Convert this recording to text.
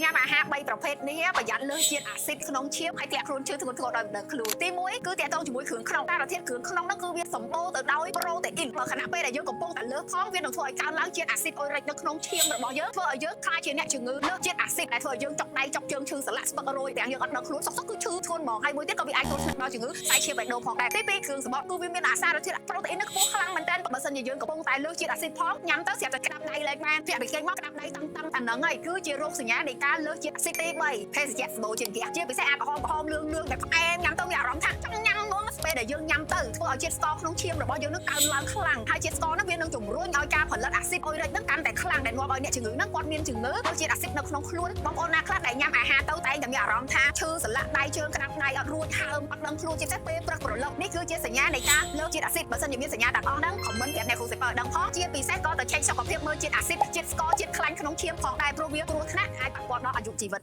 ញ៉ាំអាហារ3ប្រភេទនេះប្រយ័ត្នលើសជាតិអាស៊ីតក្នុងឈាមហើយធ្លាក់ខ្លួនឈឺធ្ងន់ធ្ងរដោយមិនដឹងខ្លួនទី1គឺតាក់ទងជាមួយគ្រឿងក្នុងសារធាតុគ្រឿងក្នុងហ្នឹងគឺវាសម្បូរទៅដោយប្រូតេអ៊ីនបើខណៈពេលដែលយើងកំពុងតែលើសផងវានឹងធ្វើឲ្យកើនឡើងជាតិអាស៊ីតអ៊ុយរិចនៅក្នុងឈាមរបស់យើងធ្វើឲ្យយើងក្លាយជាអ្នកជំងឺលើសជាតិអាស៊ីតដែលធ្វើឲ្យយើងចុកដៃចុកជើងឈឺសន្លាក់ស្ពឹករយទាំងយើងអត់ដឹងខ្លួនសុកសុកគឺឈឺធ្ងន់ហ្មងហើយមួយទៀតក៏វាអាចគ្រោះថ្នាក់ដល់ជំងឺសែឈាមបេះដូងផងដែរទី2គ្រឿងសមុទ្រគឺវាមានអាសារធាតុប្រូតេអ៊ីននៅខ្ពស់ខ្លាំងមែនទែនបើសិនជាយើងកំពុងតែលើសជាតិអាស៊ីតផងញ៉ាំទៅស្រាប់តែក្តាប់ដៃលែងបានពាក់ពីគេមកក្តាប់ដៃតឹងតឹងតែហ្នឹងហើយគឺជារោគសញ្ញានៃការលើសជាតិអាស៊ីតទី3ភេសជ្ជៈសម្បូរជាងហ្គាសជាពិសេសអាក្រហមក្រហមលឿងលឿងដែលផ្អែមញ៉ាំទៅមានអារម្មណ៍ថាចង់ញ៉ាំហ្មងពេលដែលយើងញ៉ាំទៅធ្វើឲ្យជាតិស្ករក្នុងឈាមរបស់យើងនឹងកើនឡើងខ្លាំងហើយជាតិស្ករហ្នឹងវានឹងជំរុញឲ្យការផលិតអាស៊ីតអ៊ុយរិចហ្នឹងកាន់តែខ្លាំងដែលនាំឲ្យអ្នកជំងឺហ្នឹងគាត់មានជំងឺលើសជាតិអាស៊ីតនៅក្នុងខ្លួនបងប្អូនណាខ្លះដែលញ៉ាំអាហារទៅតែងតែមានអារម្មណ៍ថាឈឺសន្លាក់ដៃជើងក្តាប់ដៃអត់រួចហើមអត់ដឹងខ្លួនជាពិសេសពេលព្រឹកព្រលឹមនេះគឺជាសញ្ញានៃការលើសជាតិអាស៊ីតបើសិនជាមានសញ្ញាទាំងអស់ហ្នឹង comment ប្រាប់អ្នកគ្រូសេពៅឲ្យដឹងផងជាពិសេសក៏ទៅឆែកសុខភាពមើលជាតិអាស៊ីតជាតិស្ករជាតិខ្លាញ់ក្នុងឈាមផងដែរព្រោះវាគ្រោះថ្នាក់អាចប៉ះពាល់ដល់អាយុជីវិត។